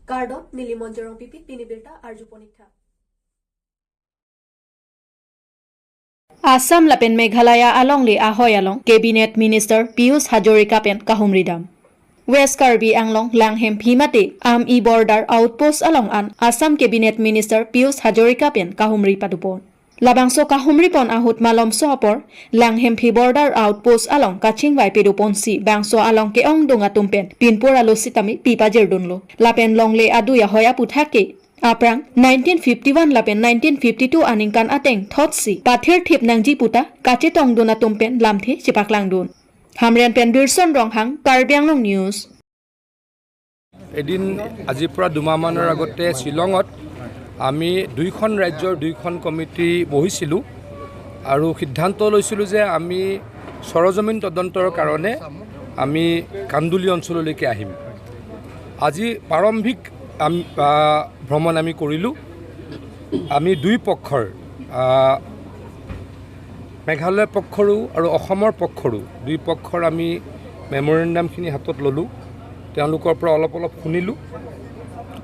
Cardone নীলিমন জেৰং পিপি পিনিবিৰ্তা আৰ্জু পনীক্ষা। Assam lapen Meghalaya along le ahoy along Cabinet Minister Piyush Hazarika pen kahumridam. West Karbi Anglong Langhem Bhimate Am E Border Outpost along an Assam Cabinet Minister Piyush Hazarika pen kahumri padupon. Labangso kahumri pon ahut malom sohapor Langhem Phi Border Outpost along kaching vai pedupon si bangso along ke ong donga tumpen pinpur alo sitami pipa jerdunlo. Lapen longle aduya hoya puthake Aprang 1951 lapen 1952 aningkan ateng thotsi pathir thip nangji puta kache tong duna tumpen lamthe chipaklang dun. Hamrian pen Birson Ronghang, Karbi Anglong News. এদিন আজিৰ পৰা 2 মাহমানৰ আগতে শ্বিলঙত আমি দুইখন ৰাজ্যৰ দুইখন কমিটি বহিছিলোঁ আৰু সিদ্ধান্ত লৈছিলোঁ যে আমি সৰজমিন তদন্তৰ কাৰণে আমি কান্দুলি অঞ্চললৈকে আহিম। আজি প্ৰাৰম্ভিক আমি ভ্ৰমণ আমি কৰিলোঁ। আমি দুই পক্ষৰ, মেঘালয় পক্ষৰো আৰু অসমৰ পক্ষৰো, দুই পক্ষৰ আমি মেমৰেণ্ডামখিনি হাতত ল'লোঁ। তেওঁলোকৰ পৰা অলপ অলপ শুনিলোঁ।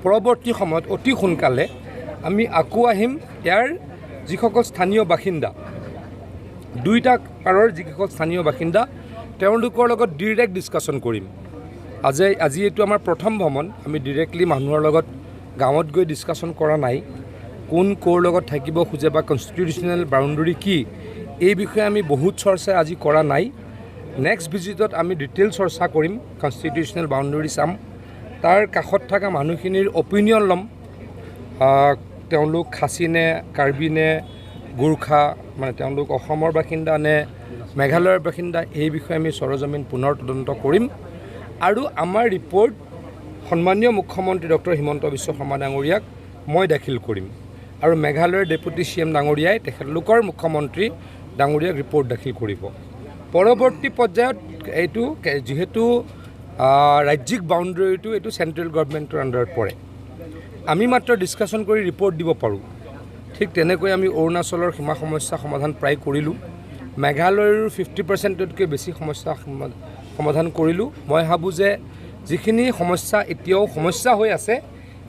পৰৱৰ্তী সময়ত অতি সোনকালে আমি আকৌ আহিম। ইয়াৰ যিসকল স্থানীয় বাসিন্দা, দুইটা পাৰৰ যিসকল স্থানীয় বাসিন্দা, তেওঁলোকৰ লগত ডিৰেক্ট ডিছকাশ্যন কৰিম। আজি এইটো আমাৰ প্ৰথম ভ্ৰমণ। আমি ডিৰেক্টলি মানুহৰ লগত গাঁৱত গৈ ডিছকাশ্যন কৰা নাই। কোন ক'ৰ লগত থাকিব খোজে বা কনষ্টিটিউশ্যনেল বাউণ্ডেৰী কি, এই বিষয়ে আমি বহুত চৰ্চা আজি কৰা নাই। নেক্সট ভিজিটত আমি ডিটেইল চৰ্চা কৰিম। কনষ্টিটিউশ্যনেল বাউণ্ডেৰী চাম, তাৰ কাষত থকা মানুহখিনিৰ অপিনিয়ন ল'ম। তেওঁলোক খাচী নে কাৰ্বি নে গোৰ্খা, মানে তেওঁলোক অসমৰ বাসিন্দা নে মেঘালয়ৰ বাসিন্দা, এই বিষয়ে আমি সৰজমিন পুনৰ তদন্ত কৰিম আৰু আমাৰ ৰিপৰ্ট সন্মানীয় মুখ্যমন্ত্ৰী ডক্টৰ হিমন্ত বিশ্ব শৰ্মা ডাঙৰীয়াক মই দাখিল কৰিম আৰু মেঘালয়ৰ ডেপুটি চি এম ডাঙৰীয়াই তেখেতলোকৰ মুখ্যমন্ত্ৰী ডাঙৰীয়াক ৰিপৰ্ট দাখিল কৰিব। পৰৱৰ্তী পৰ্যায়ত এইটো যিহেতু ৰাজ্যিক বাউণ্ডেৰীটো এইটো চেণ্ট্ৰেল গভৰ্ণমেণ্টৰ আণ্ডাৰত পৰে, আমি মাত্ৰ ডিছকাশ্যন কৰি ৰিপৰ্ট দিব পাৰোঁ। ঠিক তেনেকৈ আমি অৰুণাচলৰ সীমা সমস্যা সমাধান প্ৰায় কৰিলোঁ, মেঘালয়ৰো 50%তকৈ বেছি সমস্যা সমাধান কৰিলোঁ। মই ভাবোঁ যে যিখিনি সমস্যা এতিয়াও সমস্যা হৈ আছে,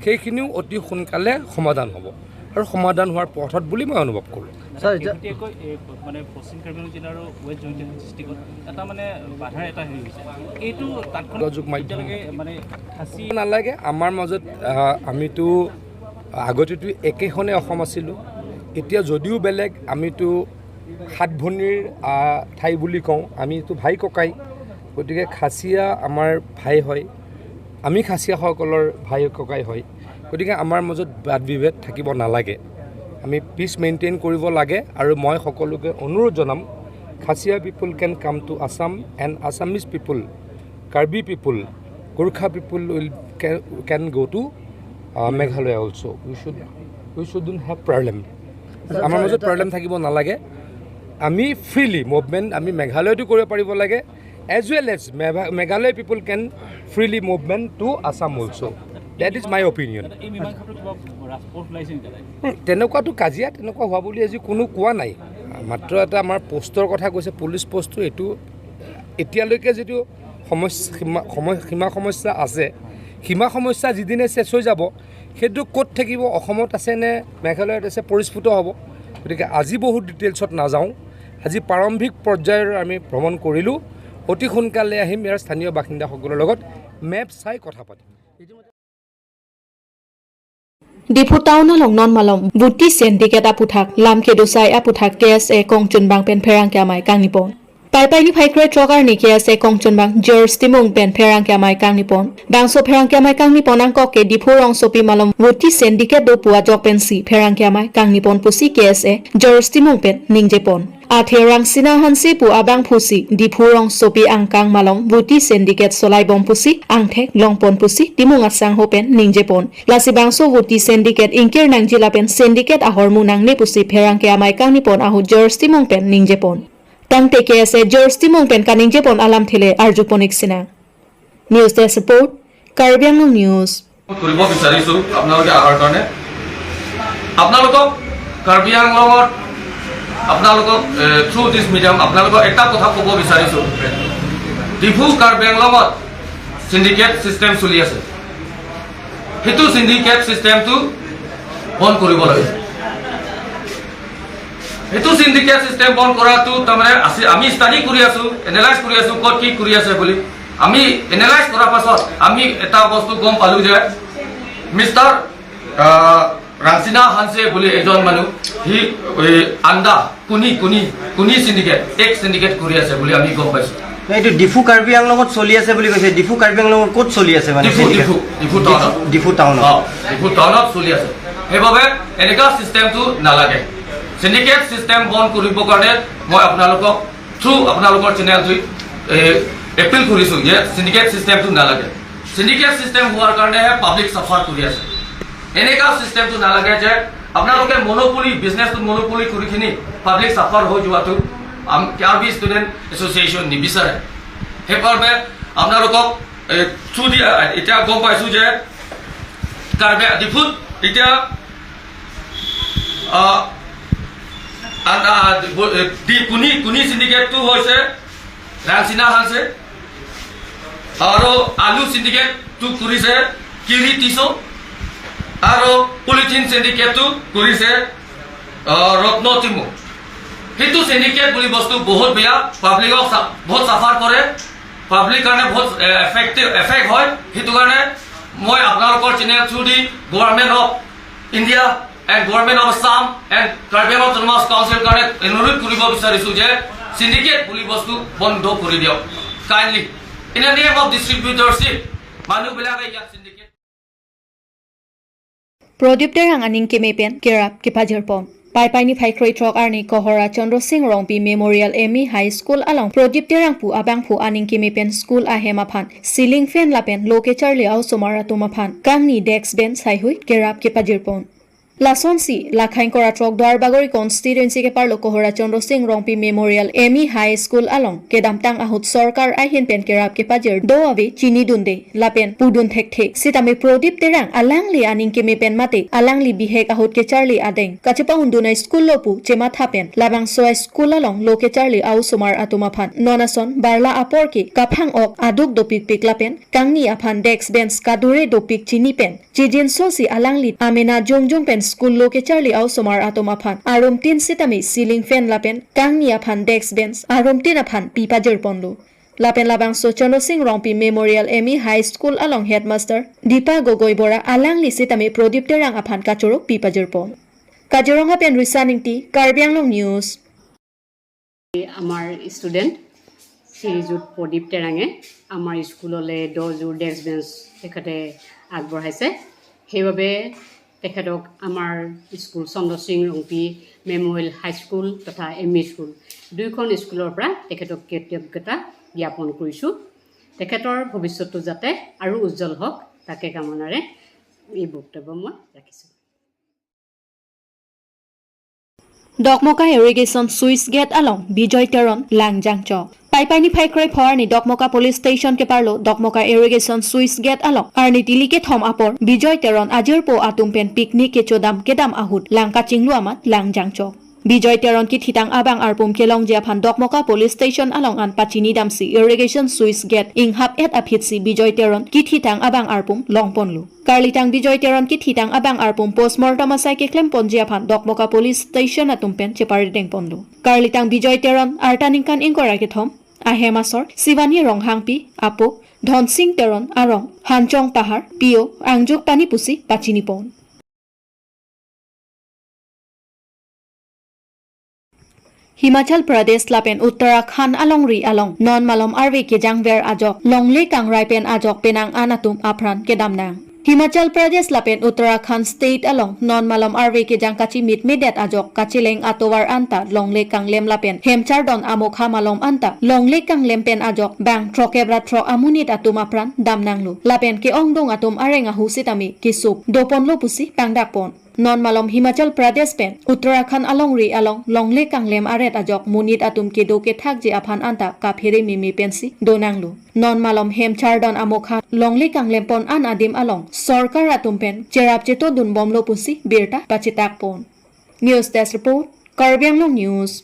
সেইখিনিও অতি সোনকালে সমাধান হ'ব আৰু সমাধান হোৱাৰ পথত বুলি মই অনুভৱ কৰোঁ। ছাৰ, এতিয়া শেহতীয়াকৈ এই মানে পশ্চিম কাৰ্বি আংলং জিলাৰ ৱেষ্ট জয়ন্তীয়া ডিষ্ট্ৰিক্টত এটা মানে বাধাৰ এটা হেৰি হৈছে, এইটো তাৎক্ষণিক যোগাযোগ মাধ্যম। এতিয়ালৈকে মানে খাচী নালাগে। আমাৰ মাজত আমিতো আগতেতো একেখনে অসম আছিলোঁ। এতিয়া যদিও বেলেগ, আমিতো সাত ভনীৰ ঠাই বুলি কওঁ। আমিতো ভাই ককাই। গতিকে খাচীয়া আমাৰ ভাই হয়, আমি খাচীয়াসকলৰ ভাই ককাই হয়। গতিকে আমাৰ মাজত বাদ বিভেদ থাকিব নালাগে। আমি পিচ মেইনটেইন কৰিব লাগে আৰু মই সকলোকে অনুৰোধ জনাম, Khasia people can come to Assam and Assamese people, Karbi people, Gorkha people will can go to Meghalaya also. We shouldn't have problem. আমাৰ মাজত প্ৰব্লেম থাকিব নালাগে। আমি ফ্ৰীলি মুভমেণ্ট আমি মেঘালয়তো কৰিব পাৰিব লাগে, as well as Meghalaya people can freely movement to Assam also. That is my opinion. এই মীমাংসাটো কিবা ৰাজপথ ওলাইছে নেকি দাদা? তেনেকুৱাতো কাজিয়া তেনেকুৱা হোৱা বুলি আজি কোনো কোৱা নাই। মাত্ৰ এটা আমাৰ পষ্টৰ কথা কৈছে, পুলিচ পষ্টটো। এইটো এতিয়ালৈকে যিটো সমস্যা সীমা সমস্যা আছে, সীমা সমস্যা যিদিনে শেষ হৈ যাব, সেইটো ক'ত থাকিব, অসমত আছে নে মেঘালয়ত আছে, পৰিস্ফুট হ'ব। গতিকে আজি বহুত ডিটেইলছত নাযাওঁ। আজি প্ৰাৰম্ভিক পৰ্যায়ৰ আমি ভ্ৰমণ কৰিলোঁ। অতি সোনকালে আহিম, ইয়াৰ স্থানীয় বাসিন্দাসকলৰ লগত মেপ চাই কথা পাতিম। Diphu town along non malom buti syndicate aputhak lam kedusai aputhak KSA kongchun bang pen pherang kyamai kangnipon. Pai pai ni phaikre trogar ni KSA kongchun bang George Timung pen pherang kyamai kangnipon. Bangso pherang kyamai kangnipon ang koke Diphu rong sopi malom buti syndicate do puwa jok pen si pherang kyamai kangnipon pusi KSA George Timung pen ningjepon. Atherang sina hansi pu abang phusi Diphu rong sopi angkang malong buti syndicate solai bom pusi angthek longpon pusi timung asang hopen ningjepon. Lasi bangso buti syndicate ingkir nang jila pen syndicate ahor munang ne pusi pherang ke amai kangnipon ahu George Timung pen ningjepon. Tangte KSA George Timung pen kaningjepon alam thele arjuponik sina. News Desk Report, Karbi Anglong News. কৰিব বিচাৰিছোঁ আপোনালোকে অহাৰ কাৰণে আপোনালোকক কাৰ্বি আংলঙত আপোনালোকক through দিছ medium আপোনালোকক এটা কথা ক'ব বিচাৰিছোঁ। ডিফু কাৰ্বি আংলঙত চিণ্ডিকেট চিষ্টেম চলি আছে। সেইটো চিণ্ডিকেট চিষ্টেমটো বন্ধ কৰিব লাগে। সেইটো চিণ্ডিকেট চিষ্টেম বন্ধ কৰাটো তাৰমানে আছে। আমি ষ্টাডি কৰি আছো, এনালাইজ কৰি আছো, ক'ত কি কৰি আছে বুলি। আমি এনালাইজ কৰাৰ পাছত আমি এটা বস্তু গম পালো যে মিষ্টাৰ ৰাংচিনা হানছে বুলি এজন মানুহ, সি এই আন্দা কুনি কুনি কুনি চিণ্ডিকেট এক চিণ্ডিকেট কৰি আছে বুলি আমি গম পাইছো। এইটো ডিফু কাৰ্বি আংলঙত চলি আছে বুলি কৈছে। ডিফু কাৰ্বি আংলঙত ক'ত চলি আছে মানে? ডিফু। syndicate? Diphu, Diphu টাউনত। ডিফু টাউনত। অ, ডিফু টাউনত চলি আছে। সেইবাবে এনেকুৱা চিষ্টেমটো নালাগে। চিণ্ডিকেট চিষ্টেম বন্ধ কৰিবৰ কাৰণে মই আপোনালোকক থ্ৰু আপোনালোকৰ চেনেলটো এপিল কৰিছোঁ যে চিণ্ডিকেট চিষ্টেমটো নালাগে। চিণ্ডিকেট চিষ্টেম হোৱাৰ কাৰণেহে পাব্লিক চাফাৰ কৰি আছে। এনেকুৱা চিষ্টেমটো নালাগে যে আপোনালোকে মনোপলি বিজনেছটো মনোপলি কৰি কিনি পাব্লিক চাফাৰ হৈ যোৱাটো কাৰ্বি ষ্টুডেণ্ট এছ'চিয়েশ্যন নিবিচাৰে। সেইবাবে আপোনালোকক থ্ৰু দি এতিয়া গম পাইছোঁ যে কাৰ্বি ডিফুত এতিয়া কুনি কুনি চিণ্ডিকেটটো হৈছে ৰাংচিনা হানছে আৰু আলু চিণ্ডিকেটটো কৰিছে কিৰি টিচো আৰু পলিথিন চিণ্ডিকেটটো কৰিছে ৰত্ন তিমু। সেইটো চিণ্ডিকেট বুলি বস্তু বহুত বেয়া, পাব্লিকক বহুত চাফাৰ কৰে, পাব্লিক কাৰণে বহুত এফেক্টিভ এফেক্ট হয়। সেইটো কাৰণে মই আপোনালোকৰ channel through the Government of India and Government of Assam and Karbi Anglong Autonomous Council কাৰণে অনুৰোধ কৰিব বিচাৰিছোঁ যে চিণ্ডিকেট বুলি বস্তু বন্ধ কৰি দিয়ক kindly, in the name of distributorship. মানুহবিলাকে ইয়াত syndicate Pradip Terang aning keme pen kerap ke pajir pon. Pai pai ni phaikroi trok arni Kohora Chandra Singh Rongpi Memorial ME High School along Pradip Terang pu abang phu aning keme pen school a hema phan ceiling fan lapen loke charli au somara tuma phan kangni desk bench sai hui kerap ke pajir pon. Lason si lakhain kora trok dwar bagori constituency ke parlo Kohora Chandra Singh Rongpi Memorial ME High School along kedam tang ahut sarkar ahin pen kerap ke pajir do ave chini dunde lapen pudun thek thek sitame Pradip Terang alangli aning ke me pen mate alangli bihek ahut ke charli adeng kachepa unduna school lopu chema thapen labang soa school along loke charli au sumar atuma phan nonason barla apor ke kaphang ok aduk dopik pik lapen kangni aphan desk bench kadure dopik chini pen chijin sosi alangli amena jongjong pen school loke charli au somar atoma phan arum tin sitami ceiling fan lapen kangni aphan desk bench arum tin aphan pipa jerponlu lapen labang so Chandra Singh Rongpi Memorial ME High School along headmaster Dipa Gogoi Bora alangli sitami Pradip Terang aphan kachoro pipa jerpon. Kaziranga pen risaning ti Karbi Anglong News. আমাৰ student শ্ৰীযুত প্ৰদীপ টেৰাঙে আমাৰ স্কুললৈ 10যোৰ desk bench তেখেতে আগবঢ়াইছে। সেইবাবে তেখেতক আমাৰ school Chandrasing Rongpi memorial high school তথা M E school দুয়োখন স্কুলৰ পৰা তেখেতক কৃতজ্ঞতা জ্ঞাপন কৰিছোঁ। তেখেতৰ ভৱিষ্যতটো যাতে আৰু উজ্জ্বল হওক, তাকে কামনাৰে এই বক্তব্য মই ৰাখিছোঁ। Dokmoka Irrigation Swiss Gate along Bijoy Teron Langjang Cho. Paipaini Phaikrai Pharni Dokmoka Police Station ke parlo Dokmoka Irrigation Swiss Gate along Arni Tilike Thom apor Bijoy Teron Ajerpo atumpen picnic ke chodam kedam ahut langka chinglu amat Langjang Cho. Bijoy Teron ki thitang abang arpum kelong jia phan Dokmoka Police Station along an pachini damsi Irrigation Swiss Gate ing hap et aphitsi Bijoy Teron ki thitang abang arpum longponlu. Karlitang Bijoy Teron ki thitang abang arpum postmortem asai ke klem ponjia phan Dokmoka Police Station atumpen chepari deng ponlu. Karlitang Bijoy Teron artaningkan ingkora ke thom ahemasor Sivani Ronghangpi apo Dhansing Teron arong Hanchong Pahar Pio Angjuk Pani Pusi Pachini pon. Himachal Pradesh lapen Uttarakhand along ri along non malom arve ke jangver ajok longle kangrai pen ajok penang anatum apran ke damnang. Himachal Pradesh lapen Uttarakhand state along non malom arve ke jang kachi mit medet ajok kachileng atowar anta longle kanglem lapen hemchardon amokha malom anta longle kanglem pen ajok bang trokebra tro amunit atum apran damnanglu lapen ke ongdong atum arenga husitami kisup dopon lopusi pangdakpon. Non malom Himachal Pradesh pen Uttarakhand along ri along longle kanglem aret ajok munit atum ke do ke thak je aphan anta ka phere mimi pensi donanglu. Non malom hem chardon amokha longle kanglem pon an adim along sarkar atum pen cherap cheto dun bomlo pusi birta pachitak pon. News desk report, Karbi Anglong News.